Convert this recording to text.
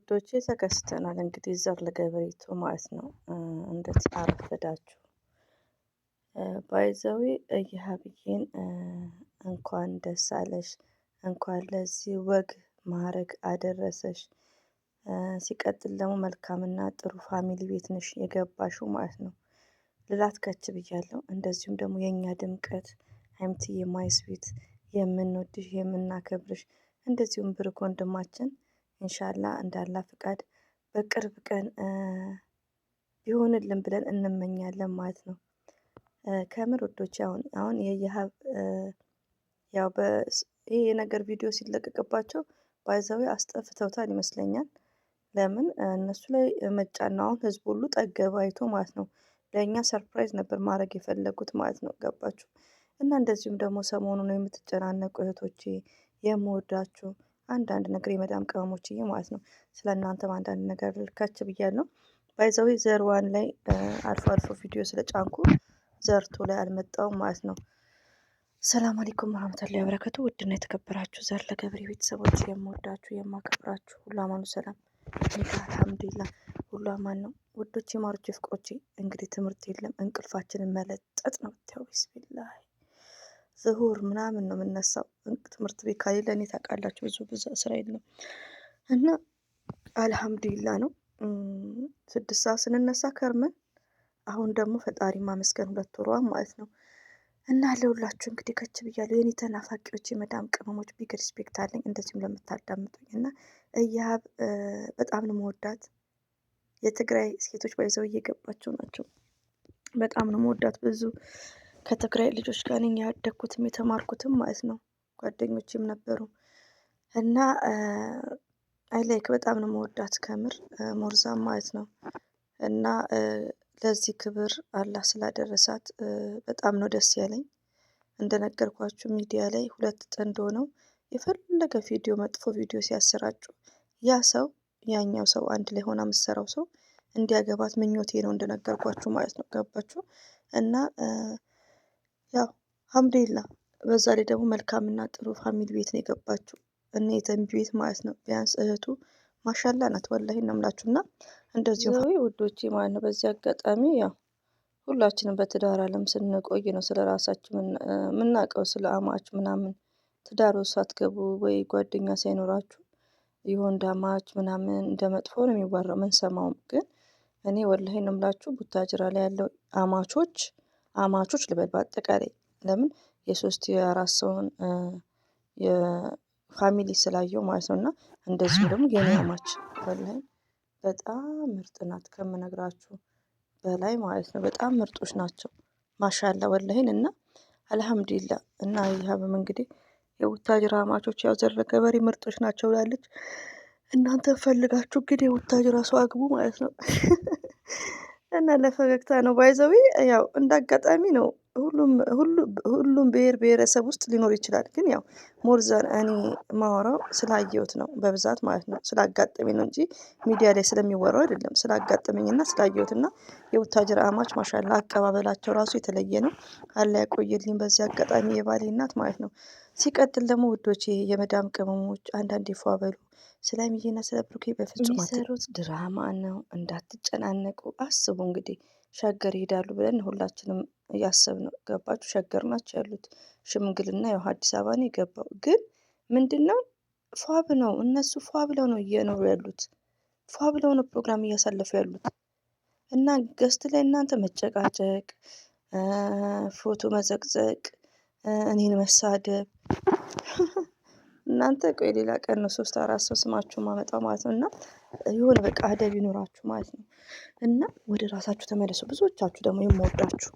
ውዶቼ ተከስተናል። እንግዲህ ዘር ለገበሬቱ ማለት ነው። እንዴት አረፈዳችሁ? By the way የሀብዬን እንኳን ደስ አለሽ፣ እንኳን ለዚህ ወግ ማዕረግ አደረሰሽ። ሲቀጥል ደግሞ መልካምና ጥሩ family ቤት ነሽ የገባሽው ማለት ነው። ልላት ከች ብያለሁ። እንደዚሁም ደግሞ የእኛ ድምቀት ሀይምትዬ my sweet የምንወድሽ የምናከብርሽ፣ እንደዚሁም ብሩክ ወንድማችን ኢንሻላ እንዳላ ፍቃድ በቅርብ ቀን ቢሆንልን ብለን እንመኛለን ማለት ነው። ከምር ውዶች አሁን አሁን የየሀብ ያው ይሄ የነገር ቪዲዮ ሲለቀቅባቸው by the way አስጠፍተውታል ይመስለኛል። ለምን እነሱ ላይ መጫን ነው። አሁን ህዝቡ ሁሉ ጠገበ አይቶ ማለት ነው። ለእኛ surprise ነበር ማድረግ የፈለጉት ማለት ነው። ገባችሁ? እና እንደዚሁም ደግሞ ሰሞኑን የምትጨናነቁ እህቶቼ የምወዳችሁ አንዳንድ ነገር የመዳም ቅመሞችዬ ማለት ነው። ስለ እናንተም አንዳንድ ነገር ልካች ብያለሁ። By the way ዘር one ላይ አልፎ አልፎ ቪዲዮ ስለጫንኩ ዘር two ላይ አልመጣውም ማለት ነው። ሰላም አለይኩም ወራህመቱላሂ ወበረካቱ። ውድና የተከበራችሁ ዘር ለገበሬ ቤተሰቦች የምወዳችሁ የማከብራችሁ ሁሉ አማኑ ሰላም አልሐምዱሊላህ ሁሉ አማን ነው። ውዶቼ ማሮቼ ፍቅሮቼ እንግዲህ ትምህርት የለም እንቅልፋችንን መለጠጥ ነው። ብታዩ ቢስሚላህ ዝሁር ምናምን ነው የምነሳው። ትምህርት ቤት ከሌለ እኔ ታውቃላችሁ ብዙ ብዙ ስራ የለም እና አልሐምዱሊላ ነው። 6 ሰዓት ስንነሳ ከርመን አሁን ደግሞ ፈጣሪ ማመስገን 2 ወሯ ማለት ነው። እና ለሁላችሁ እንግዲህ ከች ብያለሁ የኔ ተናፋቂዎች የመዳም ቅመሞች big respect አለኝ። እንደዚሁም ለምታዳምጡኝ እና እያብ በጣም ነው መወዳት። የትግራይ ሴቶች by the way እየገባቸው ናቸው። በጣም ነው መወዳት ብዙ ከትግራይ ልጆች ጋር ነኝ ያደግኩትም የተማርኩትም ማለት ነው። ጓደኞቼም ነበሩ እና I like በጣም ነው መወዳት ከምር ሞርዛም ማለት ነው። እና ለዚህ ክብር አላህ ስላደረሳት በጣም ነው ደስ ያለኝ። እንደነገርኳችሁ ሚዲያ ላይ ሁለት ጥንድ ሆነው የፈለገ ቪዲዮ መጥፎ ቪዲዮ ሲያሰራጩ ያ ሰው ያኛው ሰው አንድ ላይ ሆና የምትሰራው ሰው እንዲያገባት ምኞቴ ነው እንደነገርኳችሁ ማለት ነው። ገባችሁ? እና ያው አልሐምዱሊላ በዛ ላይ ደግሞ መልካምና ጥሩ family ቤት ነው የገባችው እነ የተንቢ ቤት ማለት ነው። ቢያንስ እህቱ ማሻላ ናት ወላሂ ነው የምላችሁ። እና እንደዚሁ ውዶቼ ማለት ነው። በዚህ አጋጣሚ ያው ሁላችንም በትዳር አለም ስንቆይ ነው ስለ ራሳችን የምናውቀው ስለ አማች ምናምን። ትዳር ውስጥ ሳትገቡ ወይ ጓደኛ ሳይኖራችሁ የወንድ አማች ምናምን እንደ መጥፎ ነው የሚወራው ምንሰማውም። ግን እኔ ወላሂ ነው የምላችሁ ቡታጅራ ላይ ያለው አማቾች አማቾች ልበል በአጠቃላይ ለምን የሶስት የአራት ሰውን የ family ስላየው ማለት ነው። እና እንደዚሁም ደግሞ የኔ አማች ወላሂ በጣም ምርጥ ናት ከምነግራችሁ በላይ ማለት ነው። በጣም ምርጦች ናቸው። ማሻላ ወላሂን እና አልሐምዱሊላ እና ይህም እንግዲህ የቡታጅራ አማቾች ያው ዘር ገበሬ ምርጦች ናቸው ብላለች። እናንተ ፈልጋችሁ እንግዲህ የቡታጅራ ሰው አግቡ ማለት ነው። እና ለፈገግታ ነው by the way ያው እንደ አጋጣሚ ነው። ሁሉም ብሔር ብሔረሰብ ውስጥ ሊኖር ይችላል። ግን ያው more than እኔ ማወራው ስላየሁት ነው በብዛት ማለት ነው ስላጋጠመኝ ነው እንጂ ሚዲያ ላይ ስለሚወራው አይደለም። ስላጋጠመኝ እና ስላየሁት እና የቡታጅራ አማች ማሻላ አቀባበላቸው ራሱ የተለየ ነው። አላህ ያቆየልኝ በዚህ አጋጣሚ የባሌ እናት ማለት ነው። ሲቀጥል ደግሞ ውዶቼ የመዳም ቅመሞች አንዳንዴ ፏ በሉ። ስለ ሀይሚዬና ስለ ብሩኬ በፍጹም የሚሰሩት ድራማ ነው፣ እንዳትጨናነቁ አስቡ። እንግዲህ ሸገር ይሄዳሉ ብለን ሁላችንም እያሰብነው ገባችሁ? ሸገር ናቸው ያሉት። ሽምግልና ያው አዲስ አበባ ነው የገባው። ግን ምንድን ነው ፏ ብለው እነሱ ፏ ብለው ነው እየኖሩ ያሉት። ፏ ብለው ነው ፕሮግራም እያሳለፉ ያሉት። እና guest ላይ እናንተ መጨቃጨቅ፣ ፎቶ መዘቅዘቅ፣ እኔን መሳደብ እናንተ ቆይ ሌላ ቀን ነው ሶስት አራት ሰው ስማችሁ ማመጣው ማለት ነው። እና የሆነ በቃ አደብ ይኖራችሁ ማለት ነው። እና ወደ ራሳችሁ ተመለሱ። ብዙዎቻችሁ ደግሞ የምወዳችሁ